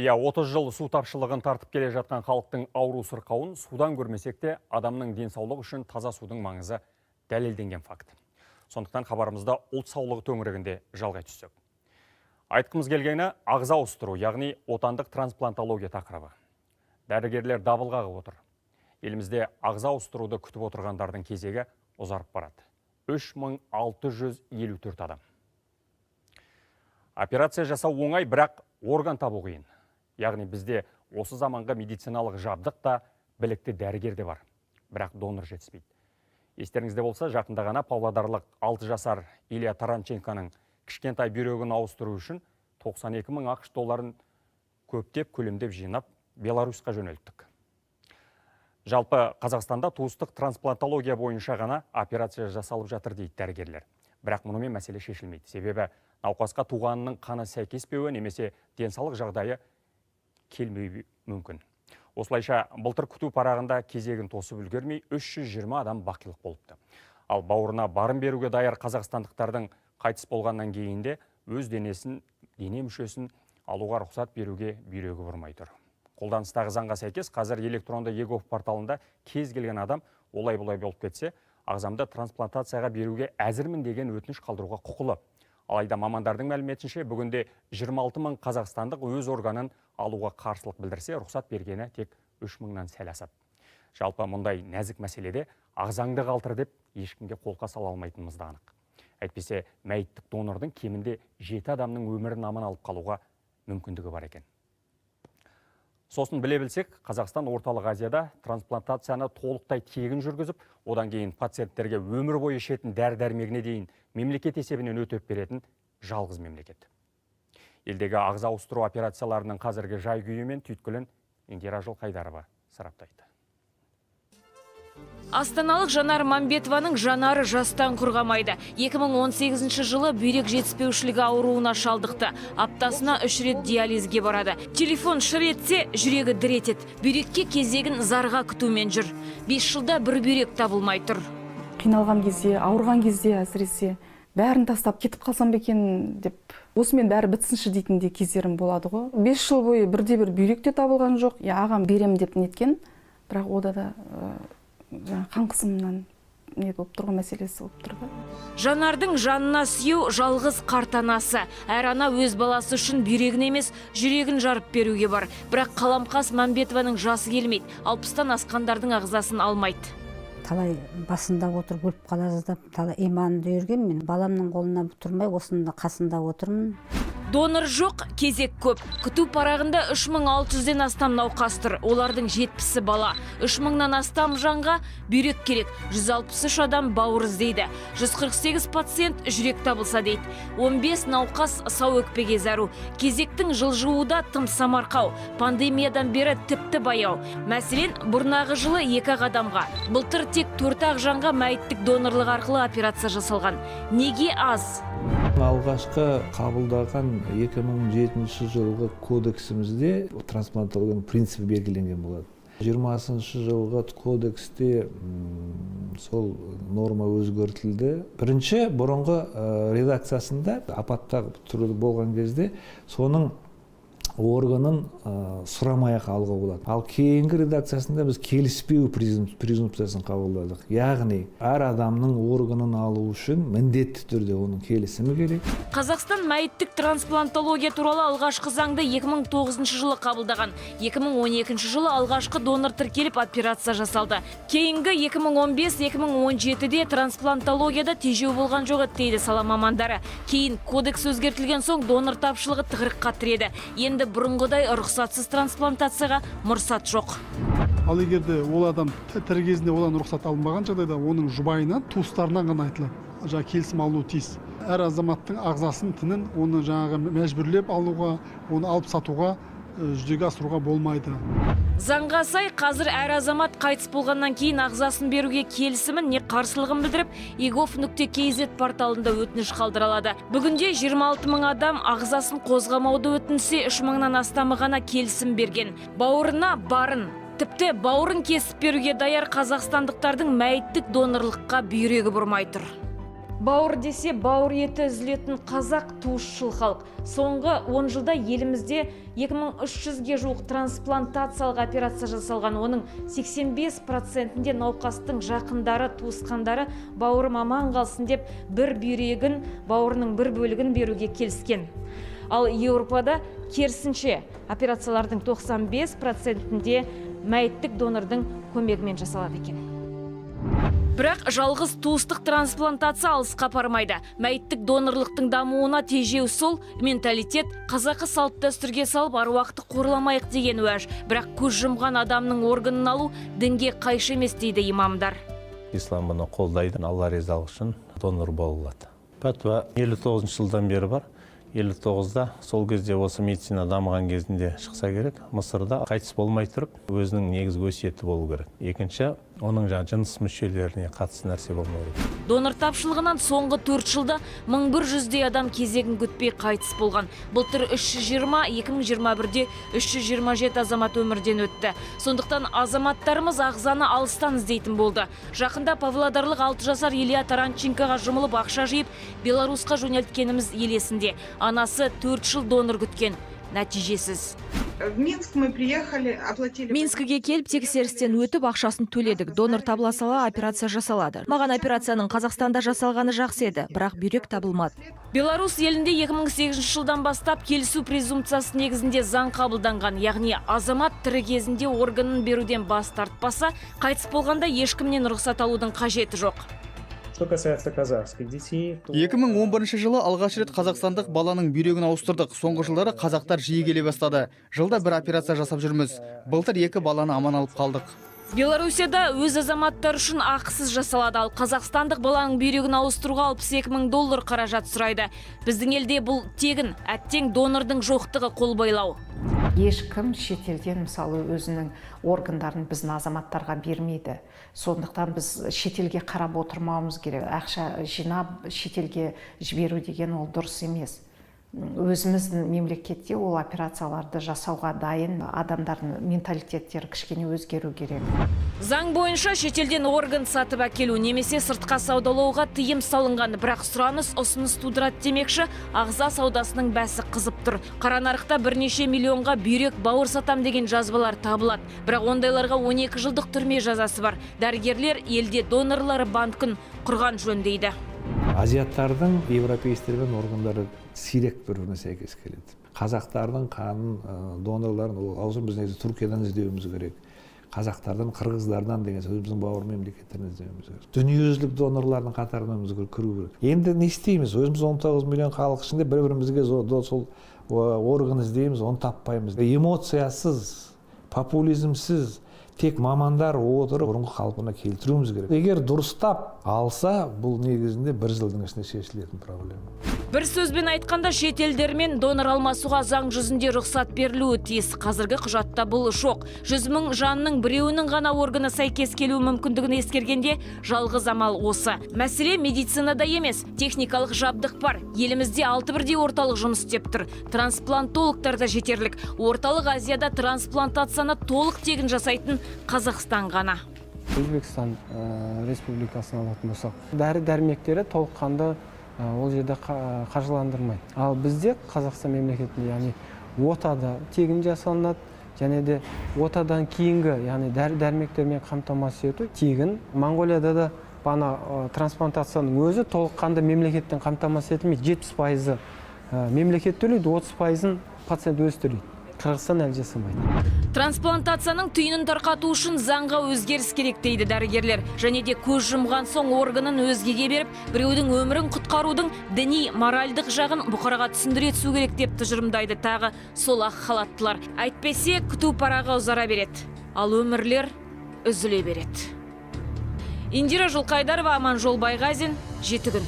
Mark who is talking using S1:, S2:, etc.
S1: Иә, 30 жыл су тапшылығын тартып келе жатқан халықтың ауру сырқауын судан көрмесек те, адамның денсаулығы үшін таза судың маңызы дәлелденген факт. Сондықтан хабарымызда ұлт саулығы төңірегінде жалғай түссек. Айтқымыз келгені – ағза ауыстыру, яғни отандық трансплантология тақырыбы. Дәрігерлер дабыл қағып отыр. Елімізде ағза ауыстыруды күтіп отырғандардың кезегі ұзарып барады. 3654 адам. Операция жасау оңай, бірақ орган табу қиын. Яғни бізде осы заманғы медициналық жабдық та, білікті дәрігер де бар. Бірақ донор жетіспейді. Естеріңізде болса, жақында ғана павлодарлық 6 жасар Илья Таранченконың кішкентай бүйрегін ауыстыру үшін 92 мың АҚШ долларын көптеп көлемдеп жинап, Беларусьқа жөнелттік. Жалпы, Қазақстанда туыстық трансплантология бойынша ғана операция жасалып жатыр дейді дәрігерлер. Бірақ мұнымен мәселе шешілмейді. Себебі науқасқа туғанының қаны сәйкеспеуі немесе денсаулық жағдайы келмеуі мүмкін. Осылайша, былтыр күту парағында кезегін тосып үлгермей 320 адам бақилық болыпты. Ал бауырына барын беруге даяр қазақстандықтардың қайтыс болғаннан кейін де өз денесін, дене мүшесін алуға рұқсат беруге бүйрегі бұрмай тұр. Қолданыстағы заңға сәйкес, қазір электронды eGov порталында кез келген адам олай бұлай болып кетсе, ағзамды трансплантацияға беруге әзірмін деген өтініш қалдыруға құқылы. Алайда мамандардың мәліметінше, бүгінде 26 мың қазақстандық өз органын алуға қарсылық білдірсе, рұқсат бергені тек 3 мыңнан сәл асады. Жалпы, мұндай нәзік мәселеде ағзаңды қалтыр деп ешкімге қолқа сала алмайтынымыз да анық. Әйтпесе мәйіттік донордың кемінде жеті адамның өмірін аман алып қалуға мүмкіндігі бар екен. Сосын біле білсек, Қазақстан Орталық Азияда трансплантацияны толықтай тегін жүргізіп, одан кейін пациенттерге өмір бойы ішетін дәрі-дәрмегіне дейін мемлекет есебінен өтеп беретін жалғыз мемлекет. Елдегі ағза ауыстыру операцияларының қазіргі жай күйі мен түйткілін Индира Жылқайдарова сараптайды.
S2: Астаналық Жанар Мамбетованың жанары жастан құрғамайды. 2018 жылы бүйрек жетіспеушілігі ауруына шалдықты. Аптасына үш рет диализге барады. Телефон шыр етсе, жүрегі дір етеді. Бүйрекке кезегін зарға күтумен жүр. 5 жылда бір бүйрек табылмай тұр.
S3: Қиналған кезде, ауырған кезде, әсіресе бәрін тастап кетіп қалсам ба екен деп, осымен бәрі бітсінші дейтін де кездерім болады ғой. 5 жыл бойы бірде бір бүйрек те табылған жоқ. Я ағам берем деп неткен, бірақ ода да жаңағы қан қысымынан не болып тұр ғой, мәселесі болып тұр да.
S2: Жанардың жанына сүйеу – жалғыз қарт анасы. Әр ана өз баласы үшін бүйрегін емес, жүрегін жарып беруге бар. Бірақ Қаламқас Мамбетованың жасы келмейді. 60-тан асқандардың ағзасын алмайды.
S4: Талай басында отырып, өліп қала жаздап, талай иманымды үйірген мен. Баламның қолына тұрмай, осында қасында отырмын.
S2: Донор жоқ, кезек көп. Күту парағында 3600-ден астам науқас тұр. Олардың 70-і бала. 3000-нан астам жанға бүйрек керек. 163 адам бауыр іздейді. 148 пациент жүрек табылса дейді. 15 науқас сау өкпеге зәру. Кезектің жылжуы да тым самарқау. Пандемиядан бері тіпті баяу. Мәселен, бұрнағы жылы екі ақ адамға, былтыр тек төрт ақ жанға мәйіттік донорлық арқылы операция жасалған. Неге аз?
S5: Алғашқы қабылдаған 2007 жылғы кодексімізде трансплантологияның принципі белгіленген болады. 20 жылғы кодексте сол норма өзгертілді. Бірінші бұрынғы редакциясында апатта түрі болған кезде соның органын сұрамай ақ алуға болады. Ал кейінгі редакциясында біз келіспеу презумпциясын қабылдадық, яғни әр адамның органын алу үшін міндетті түрде оның келісімі керек.
S2: Қазақстан мәйіттік трансплантология туралы алғашқы заңды 2009 жылы қабылдаған. 2012 жылы алғашқы донор тіркеліп, операция жасалды. Кейінгі 2015-2017-де трансплантологияда тежеу болған жоқ еді дейді сала мамандары. Кейін кодекс өзгертілген соң донор тапшылығы тығырыққа тіреді. Енді бұрынғыдай рұқсатсыз трансплантацияға мұрсат жоқ.
S6: Ал егер де ол адам тірі кезінде одан рұқсат алынбаған жағдайда, оның жұбайынан, туыстарынан ғана айтылады, жаңағы келісім алуы тиіс. Әр азаматтың ағзасын, тінін, оны жаңағы мәжбүрлеп алуға, оны алып сатуға, жүзеге асыруға болмайды.
S2: Заңға сай, қазір әр азамат қайтыс болғаннан кейін ағзасын беруге келісімін не қарсылығын білдіріп, egov.kz порталында өтініш қалдыра алады. Бүгінде 26 мың адам ағзасын қозғамауды өтінсе, 3 мыңнан астамы ғана келісім берген. Бауырына барын, тіпті бауырын кесіп беруге даяр қазақстандықтардың мәйіттік донорлыққа бүйрегі бұрмай тұр. Бауыр десе, бауыр еті үзілетін қазақ туысшыл халық. Соңғы 10 жылда елімізде 2300-ге жуық трансплантациялық операция жасалған. Оның 85%-інде науқастың жақындары, туысқандары бауырым аман қалсын деп бір бүйрегін, бауырының бір бөлігін беруге келіскен. Ал Еуропада керісінше, операциялардың 95%-інде мәйіттік донордың көмегімен жасалады екен. Бірақ жалғыз туыстық трансплантация алысқа апармайды. Мәйіттік донорлықтың дамуына тежеу сол менталитет, қазақы салт дәстүрге салып аруақты қорламайық деген уәж. Бірақ көз жұмған адамның органын алу дінге қайшы емес дейді имамдар.
S7: Ислам бұны қолдайды, Алла ризалығы үшін донор бола алады. Пәтуа 59 жылдан бері бар. 59-да сол кезде осы медицина дамыған кезінде шықса керек. Мысырда қайтыс болмай тұрып өзінің негізгі өсиеті болу керек. Екінші, оның жаңа жыныс мүшелеріне қатысты нәрсе болмау керек.
S2: Донор тапшылығынан соңғы 4 жылда 1100-дей адам кезегін күтпей қайтыс болған. Былтыр 320, 2021-де 327 азамат өмірден өтті. Сондықтан азаматтарымыз ағзаны алыстан іздейтін болды. Жақында павлодарлық 6 жасар Илья Таранченкоға жұмылып ақша жиып, Беларусқа жөнелткеніміз ел есінде. Анасы 4 жыл донор күткен. Нәтижесіз.
S8: В Минск мы приехали, оплатили.
S9: Минскіге келіп, тексерістен өтіп, ақшасын төледік. Донор табыла сала операция жасалады. Маған операцияның Қазақстанда жасалғаны жақсы еді, бірақ бүйрек табылмады.
S2: Беларусь елінде 2008 жылдан бастап келісу презумпциясы негізінде заң қабылданған. Яғни азамат тірі кезінде органын беруден бас тартпаса, қайтыс болғанда ешкімнен рұқсат алудың қажеті жоқ.
S10: Что касается казахских детей, то
S11: 2011 жылы алғаш рет қазақстандық баланың бүйрегін ауыстырдық. Соңғы жылдары қазақтар жиі келе бастады. Жылда бір операция жасап жүрміз. Былтыр екі баланы аман алып қалдық.
S2: Белоруссияда өз азаматтары үшін ақысыз жасалады, ал қазақстандық баланың бүйрегін ауыстыруға 62 мың доллар қаражат сұрайды. Біздің елде бұл тегін, әттең донордың жоқтығы қолбайлау.
S12: Ешкім шетелден, мысалы, өзінің органдарын біздің азаматтарға бермейді. Сондықтан біз шетелге қарап отырмауымыз керек. Ақша жинап шетелге жіберу деген ол дұрыс емес. Өзіміздің мемлекетте ол операцияларды жасауға дайын адамдардың менталитеттері кішкене өзгеру керек.
S2: Заң бойынша шетелден орган сатып әкелу немесе сыртқа саудалауға тыйым салынған, бірақ сұраныс ұсыныс тудырады демекші, ағза саудасының бәсі қызып тұр. Қара нарықта бірнеше миллионға бүйрек, бауыр сатам деген жазбалар табылады. Бірақ ондайларға 12 жылдық түрме жазасы бар. Дәрігерлер елде донорлар банкін құрған жөн дейді.
S5: Азиаттардың европейцтермен органдары сирек бір біріне сәйкес келеді. Қазақтардың қанын, донорларын ол аузын біз негізі Түркиядан іздеуіміз керек. Қазақтардан, қырғыздардан деген сөз, өзіміздің бауыр мемлекеттерден іздеуіміз керек. Дүниежүзілік донорлардың қатарына біз кіру керек. Енді не істейміз? Өзіміз 19 миллион халық ішінде бір бірімізге сол орган іздейміз, оны таппаймыз. Эмоциясыз, популизмсіз, тек мамандар отырып бұрынғы қалпына келтіруіміз керек. Егер дұрыстап алса, бұл негізінде бір жылдың ішінде шешілетін проблема.
S2: Бір сөзбен айтқанда, шетелдермен донор алмасуға заң жүзінде рұқсат берілуі тиіс. Қазіргі құжатта бұл жоқ. 100 мың жанның біреуінің ғана органы сәйкес келуі мүмкіндігін ескергенде, жалғыз амал осы. Мәселе медицинада емес, техникалық жабдық бар. Елімізде алты бірдей орталық жұмыс істеп тұр. Трансплантологтар да жетерлік. Орталық Азияда трансплантацияны толық тегін жасайтын Қазақстан ғана.
S13: Өзбекстан Республикасын алатын болсақ, дәрі дәрмектері толыққанды ол жерде қаржыландырмайды. Ал бізде, Қазақстан мемлекетінде, яғни отада тегін жасалынады және де отадан кейінгі, яғни дәрі дәрмектермен қамтамасыз ету тегін. Моңғолияда да бана трансплантацияның өзі толыққанды мемлекеттен қамтамасыз етілмейді. 70%-ы мемлекет төлейді, 30%-ын пациент өзі төлейді. Қырғызстан әлі жасамайды.
S2: Трансплантацияның түйінін тарқату үшін заңға өзгеріс керек дейді дәрігерлер. Және де көз жұмған соң органын өзгеге беріп, біреудің өмірін құтқарудың діни, моральдық жағын бұқараға түсіндіре түсу керек деп тұжырымдайды тағы сол ақ халаттылар. Әйтпесе күту парағы ұзара береді, ал өмірлер үзіле береді. Индира Жылқайдарова, Аманжол Байғазин, «Жеті күн».